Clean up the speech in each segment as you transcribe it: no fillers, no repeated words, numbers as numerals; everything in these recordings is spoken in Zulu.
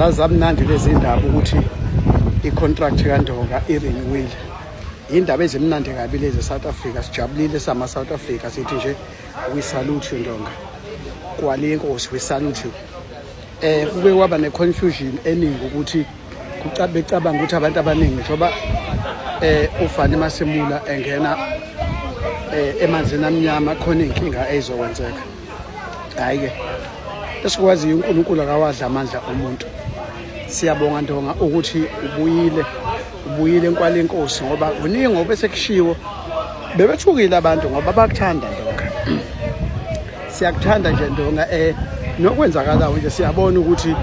Zazamnandi lezi ndaba ukuthi i-contract kaNdonga i-renewile. Indaba ezimnandi kabi lezi South Africa, sijabulile sama South Africa, sithi nje we salute you Ndonga. Kwale inkosi, we salute you. Kuke kwaba ne-confusion eningi ukuthi becabanga ukuthi abantu abaningi njengoba uFani Masemula engena emanzini amnyama khona inkinga ezizokwenzeka. Hayi ke, esikwaziyo uNkulunkulu akawadla amandla omuntu. Siyabonga Ndonga ukuthi ubuyile, ubuyile enkwala inkosi, ngoba kuningi ngoba sekushiwo bebethukile abantu ngoba bakuthanda Ndonga. Siyakuthanda nje Ndonga. Nokwenzakalayo nje siyabona ukuthi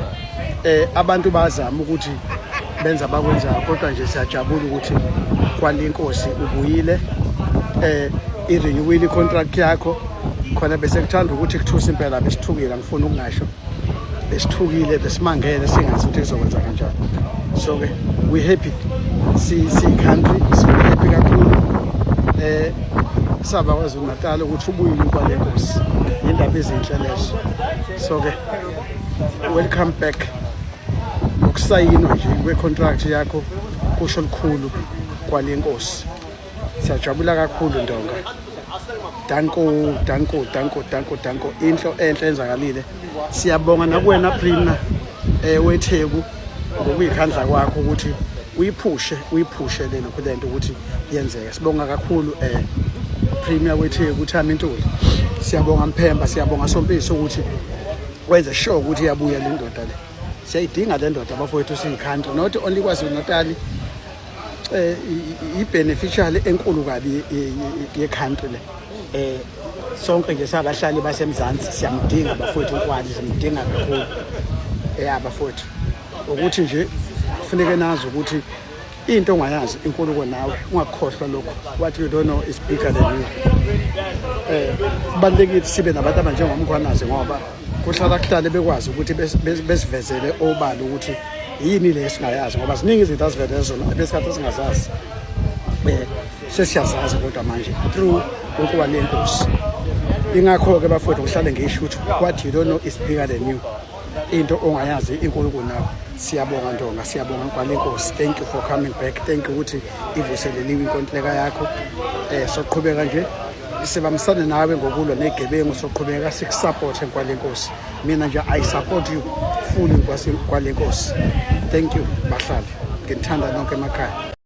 abantu bazama ukuthi benza abakwenzayo, kodwa nje siyajabula ukuthi kwale inkosi ubuyile, i-renewile i-contract yakho. Khona bese kuthanda ukuthi kuthusa impela, besithukile, angifuni ukungasho, besithukile, besimangele, singazi ukuthi kuzokwenza kanjani. So ke we happy, si si country, si happy kakhulu saba kwaZulu Natal ukuthi ubuyile kwale nkosi. Indaba ezinhle lezo. So ke welcome back. Ukusayinwa nje kwe-contract yakho kusho lukhulu kwale nkosi. Siyajabula kakhulu Ndonga. Danko, danko, danko, danko, danko. Into enhle enzakalile. Siyabonga nakuwena Premier weTheku ngokuyikhandla kwakho ukuthi uyiphushe, uyiphushe le lokhu lento ukuthi yenzeke. Sibonga kakhulu Premier weTheku Thami Ntuli. Siyabonga Mphemba, siyabonga Sompisi ukuthi wenze sure ukuthi iyabuya le ndoda le. Siyayidinga le ndoda bafowethu siyi-country, not only KwaZulu Natal, i-beneficial enkulu kabi ye-country le. Sonke nje sabahlali baseMzansi siyamdinga bafowethu uNkwali, simdinga kakhulu. Bafowethu, ukuthi nje kufuneke nazi ukuthi into ongayazi inkulu nawe, ungakukhohlwa lokho. What you don't know is bigger than you. Kubalulekile sibe nabantu abanjengoMkhwanazi ngoba kuhlala kuhlale bekwazi ukuthi besivezele obala ukuthi yini le esingayazi, ngoba ziningi izinto azivezele zona besikhathi singazazi. Sesiyazazi kodwa manje through uNkwali yenkosi. Ingakho-ke bafowethu kuhlale ngisho ukuthi what you don't know is bigger than you. Into ongayazi inkulu kunawe. Siyabonga Ndonga, siyabonga Nkwali yenkosi. Thank you for coming back. Thank you ukuthi ivuseleliwe inkontileka yakho. Soqhubeka nje sibambisane nawe ngokulwa negebengu, soqhubeka siku-support Nkwali yenkosi. Mina nje I support you fully, Nkwali yenkosi. Thank you bahlali, nginithanda nonke emakhaya.